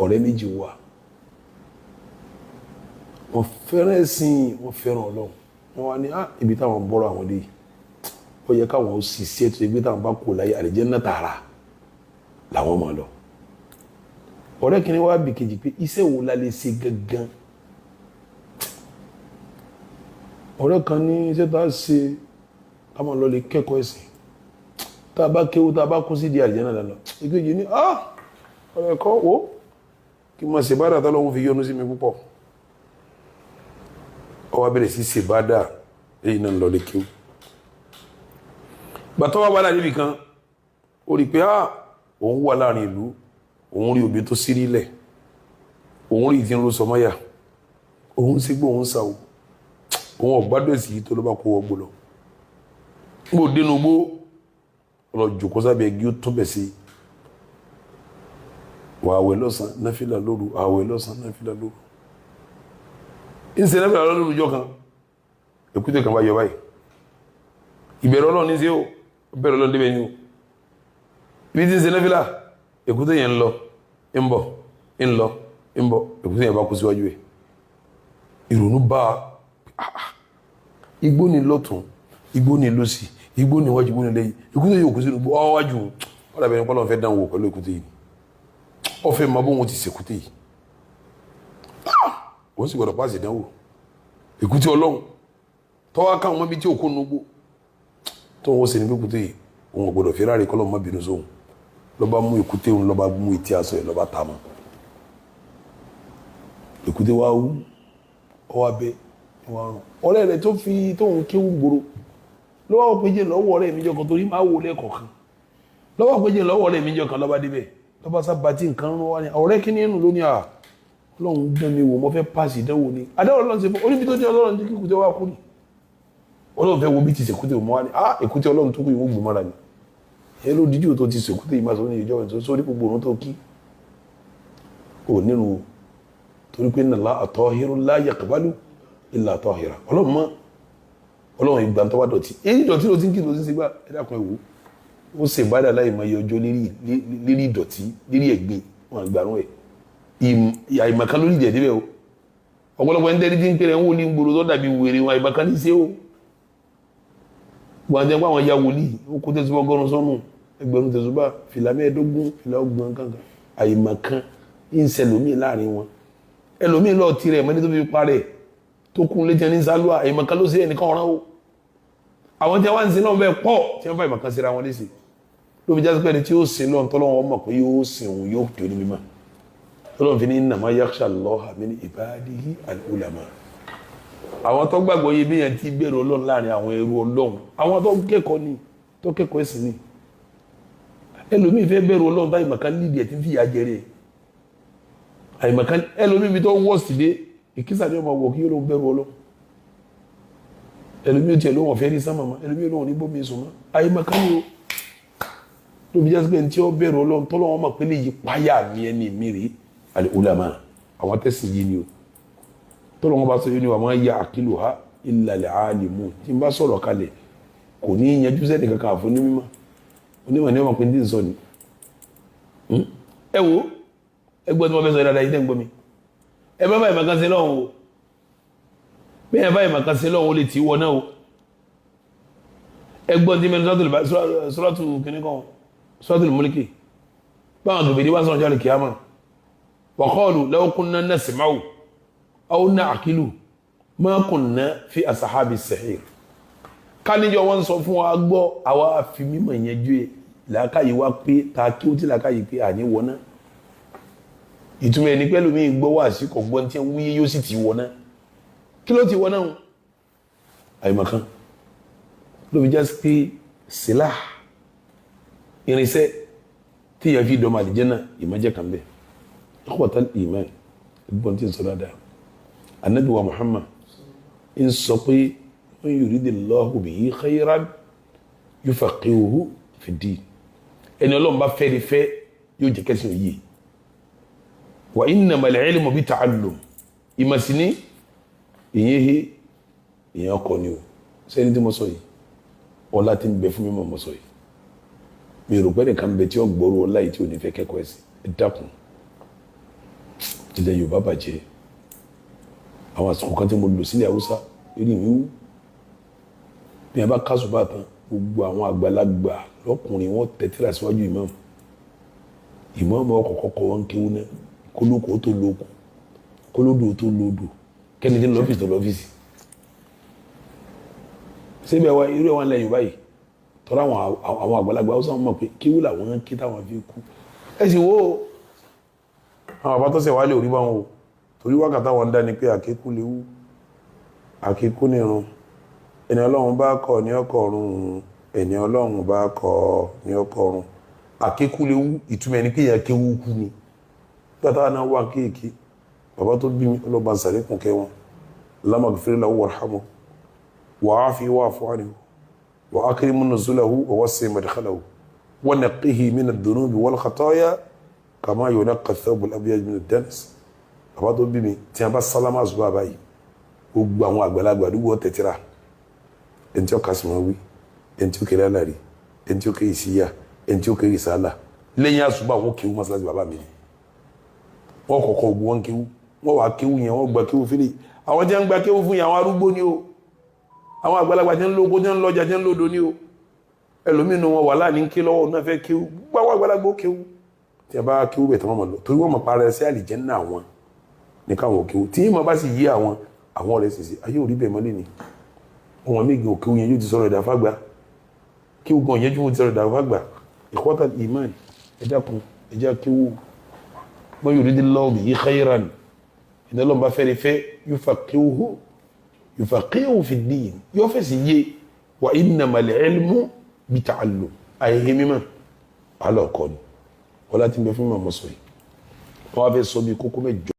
Ọ̀rẹ́ méjì wà, wọ́n fẹ́ràn ẹ̀sìn, wọ́n fẹ́ràn Ọlọ́run. Wọ́n wá ní ibi táwọn bọ́rọ̀ àwọn dé, ó yẹ káwọn ṣiṣẹ́ tó yẹ pé táwọn bá kó láyé, àlìjánnà tààrà làwọn máa lọ. Ọ̀rẹ́ kìíní wá bì kejì pé iṣẹ́ wo la lè ṣe gangan? Ọ̀rẹ́ kan ní iṣẹ́ tá a ṣe, ká máa lọ lè kẹ́kọ̀ọ́ ẹ̀sìn, tá a bá kéwú, tá a bá kó sí di àlìjánnà lọ. Ìkejì ní ọ̀rẹ́ kọ́ wo kí n máa ṣe bádà tọ́lọ́hún fi yọ́nú sí mi púpọ̀. Ó wá bẹ̀rẹ̀ sí ṣe bádà, èyí náà lọ lè kéwú. Gbàtọ́ wà wàhálà níbi kan, ó rí i pé òun wà láàrin ìlú, òun rí obì tó sírí lẹ̀, òun rí ìdí ń ro sọmọ́yà, òun sì gbọ́, òun sàwò, òun ọ̀gbádùn ẹ̀sìn yìí tó ló bá kó wọgbó lọ. Níbo dénú gbó lọ jòkó sábẹ́ igi, ó tún bẹ̀ sí wà, àwẹ̀ lọ́sàn, náfìlà lóru, àwẹ̀ lọ́sàn, náfìlà lóru, ń ṣe náfìlà lóru. Jọ kan, èkúté kan bá yọ báyìí. Ìbẹ̀rù Ọlọ́run ní sí o, bẹ̀rù Ọlọ́run débẹ̀ ni o. Ibi tí ń ṣe náfìlà, èkúté yẹn ń lọ, ń bọ̀, ń lọ, ń bọ̀. Èkúté yẹn bá kú síwájú ẹ̀. Ìrònú bá a. Igbó ni lọ́tún, igbó ni lósì, igbó ni iwájú, igbó ni lẹ́yìn. Èkúté yóò kú sínú igbó ọ wájú. Wọ́n dàbí ẹni pọ́lọ́n fẹ́ dán wò pẹ̀lú èkúté yìí. Ó fẹ́ máa bóun ti ṣèkúté yìí, òun sì gbọdọ̀ pàṣẹ ìdánwò. Èkúté Ọlọ́run tọ́wọ́ káwọn mọ́bí tí òkú nugbó tó wọ́n ṣe ní pé èkúté yìí, òun ò gbọdọ̀ fi ráre kọ́lọ́ mọ́ bínú sóhun. Lọ́ba mú èkúté òun, lọ́ba mú etí aṣọ ẹ̀, lọ́ba ta mọ́. Èkúté wa wú, ọwọ́ abẹ ìwà rùn. Ọ̀rẹ́ rẹ̀ tó fi tóun kéwú gbòòrò lọ́wọ́ péjì lọ́wọ́ ọ̀rẹ́ mi jọ kan, torí máa wò lẹ́ẹ̀kọ̀ọ̀kan. Lọ́wọ́ péjì lọ́wọ́ ọ̀rẹ́ mi jọ kan, lọ́ba débẹ̀, lọ́ba sábà tí nǹkan rún wá ní ọ̀rẹ́ kí ní ẹnu lónìí. À, Ọlọ́run dán mi wò, mo fẹ́ pàṣẹ ìdánwò ni. Adáwọ̀ Ọlọ́run ṣe fún oníbi tó jẹ́ Ọlọ́run tí kíkú tẹ́ wá kú ni. Ọlọ́run fẹ́ wo bí ti ṣèkúté mọ́ wá ní èkúté Ọlọ́run tó kú ìwọ́n gbòmọ́ra ni. Ẹ ló díjú tó ti ṣèkúté yìí, máa sọ ní ìjọba tó sórí gbogbo òun tó kí ò nínú, torí pé inna Allaha tahirun la yaqbalu illa tahira. Ọlọ́run mọ́, Ọlọ́run ìgbà tó wá dọ̀tí, èyí dọ̀tí ló ti ń kí ló ti ń ṣe gbà. Ẹ dákun, ẹ wò ó, ṣe ìbádà láì mọ iye ọjọ́ lérí ìdọ̀tí, lérí ẹ̀gbin. Wọn àgbàrún ẹ̀ àìmọ̀kan lórí ìjẹ̀ débẹ̀ o. Ọ̀pọ̀lọpọ̀ ẹni tẹ́lẹ̀ tí ń pèrè ń wò ní gbòòrò tó dàbí wèrè wọn, àìmọ̀kan ní ṣe o. Wọn àti ẹgbẹ́ àwọn ya wòlíì, ó kó tẹ̀síwọ́ 100 sọ́nù, 1000 tẹ̀síwọ́, fìlà 15, fìlà 30 kankan. Àìmọ̀kan ń ṣẹlòmíì láàrin wọn. Ẹlòmíì lọ́ọ̀ tirẹ̀ mọ́ni tó fi parẹ́ tó kún létí ẹni sálúwà. Àìmọ̀kan ló ṣe ẹnìkan ọ̀ràn o. Àwọn tí wọ́n ń sin náà bẹ́ẹ̀ pọ̀ tí wọ́n fà ìmọ̀kan síra wọn léṣe, ló fi jásí pé ẹni tí ó sin lọ́n tọ́lọ́wọ́n mọ̀ pé yóò sin òun, yóò tó ní mímọ́. Tọ́lọ́wọ́n fi ní innama yakhsha Allaha min ibadihi al-ulama. Àwọn tó gbàgbọ́ yé bí yẹn ti bẹ̀rù Ọlọ́run láàrin àwọn ẹrú Ọlọ́run, àwọn tó kẹ́kọ̀ọ́ ni, tó kẹ́kọ̀ọ́ ẹ̀sìn ni. Ẹlòmíì fẹ́ bẹ̀rù Ọlọ́run báyìí, màkà lídìí ẹ̀ tí ń fìyà jẹrẹ àyìnbàkan. Ẹlòmíì bí tó wọ́ sí dé ìkísà ni ọmọ wọ̀ kí yóò ló bẹ̀rù Ọlọ́run. Ẹlòmíì tiẹ̀ ló wọ̀n fẹ́ rí sánmà mọ́, ẹlòmíì ló wọ̀n ní bómi sùn mọ́. Àyìnbàkan ni o. Ló fi jásí pé ní tí ó bẹ̀rù Ọlọ́run, tọ́lọ́wọ́n mọ̀ pé lè yí páyà mi, ẹni mi rí al-ulama, àwọn tẹ̀sí yìí ni o. Tọ́lọ́wọ́n bá sọ yìí ni wa ma ya'qiluha illa al-alimun. Tí n bá sọ̀rọ̀ kalẹ̀, kò ní í yanjú sẹ́ni kankan àfún ní mímọ́. Onímọ̀ ní ọmọ pé ní sọ ni. Ẹ wo, ẹ gbọ́ tí wọ́n fẹ́ sọ dáadáa yìí, tẹ́ ń gbọ́ mi. Ẹ bá báyìí màkà sí lọ́hùn o. Bẹ́ẹ̀ báyìí màkà sí lọ́hùn, ó lè tì í wọ náà o. Ẹ gbọ́ tí mẹ́rin sọ́rọ́tù kìnnìkan, Suratul Mulki, báwọn gbèbèrè wá sọ̀rọ̀ jáde kìámà, wa qalu law kunna nasma'u aw na'qilu ma kunna fi ashabi as-sa'ir. Káníjọ wọn sọ fún wa gbọ́, àwa fi mímọ̀ yẹn ju ẹ làákàyè wa pé ta kí ó ti làákàyè pé àní wọná. Ìtumọ̀ ẹni pẹ́lú mi gbọ́ wá sí kò gbọ́n tí ń wúyé, yóò sì ti wọná. Kí ló ti wọná o? Àyèmọ̀kan ló fi jásí pé sílá irinṣẹ́ tí yẹn fi dọ́mọ àlìjẹ́nà, ìmọ̀jẹ́ kan bẹ́ẹ̀. Ikhwatal iman, gbọ́n tí ń sọ dáadáa. Anabi wa Muhammad ń sọ pé man yuridillahu bihi khayran yufaqihuhu fid-din. Ẹni Ọlọ́run bá fẹ́ ni fẹ́, yóò jẹ́ kẹ́sìn òye. Wa innamal ilmu bita'allum. Ìmọ̀sí ní ìyẹn he ìyẹn ọkọ ni o. Sẹ́ni tí mo sọ yìí, ọlá tí ń bẹ fún mi mọ̀ mo sọ yìí, mi rò pé nìkan bẹ tí ó gbọ́rọ̀ ọlá yìí tí ò ní fẹ́ kẹ́kọ̀ọ́ ẹ̀sìn. Ẹ dákun. Ilẹ̀ Yorùbá bàjẹ́. Àwọn àsìkò kan tí mo lò sílẹ̀ Haúsá eré mi wú. Bí wọn bá kásùbà tán, gbogbo àwọn àgbàlagbà lọ́kùnrin wọn tẹ̀tíra síwájú ìmáàmù. Ìmáàmù ọkọ̀ kọ́kọ́ wọn kéwú náà, kólókó tó lóko, kólódò tó lódò, kẹ́ni tí ń lọ́fíìsì tó lọ́fíìsì. Síbẹ̀ wa irú ẹ̀ wọn lẹ́yìn báyìí tọ́ra àwọn àgbàlagbà Haúsá wọn mọ̀ pé kéwú làwọn kí táwọn fi kú. Ẹ sì wo àwọn àbá tó ṣẹ̀ wálé òrí bá wọn o, torí wákàtí àwọn ń dá ni pé àkékú léwu, àkékú nírun, ẹni Ọlọ́run bá kọ̀ ní ọkọ̀ ọ̀run, ẹni Ọlọ́run bá kọ̀ ní ọkọ̀ ọ̀run. Àkékú léwu, ìtumọ̀ ẹni pé èèyàn kéwú kú ni. Nígbà táwọn náà wà kéèké, bàbá tó bí mi, ọlọ́ba sàrékùn kẹ́ wọn, Allahumma lahu warhamhu wa'afi wa'fu anhu wa akrim nuzulahu wa wasi' madkhalahu wa naqqihi min ad-dunubi wal khataya kama yunaqqa ath-thawbu al-abyad min ad-danas. Bàbá tó bí mi, tí a bá sálámà àsùbá báyìí, gbogbo àwọn àgbàlagbà àdúgbò tẹ̀tíra, ẹni tí ó kà sí wọn wí, ẹni tí ó kéré alàrí, ẹni tí ó kéré ìsíyà, ẹni tí ó kéré ìsálà, lẹ́yìn àsùbá wọn kéwú mọ́sálásí bàbá mi ni. Wọ́n kọ̀kọ́ ogun wọn kéwú, wọ́n wà kéwú yẹn, wọ́n gba kéwú fílẹ̀. Àwọn tí wọ́n gba kéwú fún yẹn, àwọn arúgbó ni o, àwọn àgbàlagbà tí ń lóko, tí ń lọ́jà, tí ń lódo ni o. Ẹlòmínú wọn wà láàní ké lọ́wọ́ náà fẹ́ kéwú. Gbogbo àwọn àgbàlagbà ó kéwú. Tí a bá kéwú bẹ̀ tí wọ́n mọ̀ lọ, torí wọ́n mọ̀ parẹ́ sí àlìjẹ́nnà àwọn ní káwọn kéwú. Tí yín mọ̀ bá sì yí àwọn ọ̀rẹ́ sì ayé ò rí bẹ́ẹ̀ mọ́lẹ̀ ni. Ọmọ méjì ò kéwú yẹn, yóò ti sọ̀rọ̀ ìdáfàgbà kéwú gan yẹn, yóò ti sọ̀rọ̀ ìdáfàgbà. Ikhwatal iman, ẹ dákun, ẹ jẹ́ kéwú. Man yuridillahu bihi khayran, ìdálọ́n bá fẹ́rẹ̀ fẹ́, yufaqihuhu yufaqihuhu fi ddin, yóò fẹ́ sì yé wa. Innamal ilmu bita'allum, àìhí mímọ́ alọ́ọ̀kọ́ ni wọ́n láti ń bẹ fún màmá sọ yìí. Wọ́n wá fẹ́ sọ bí kókó mẹ́jọ.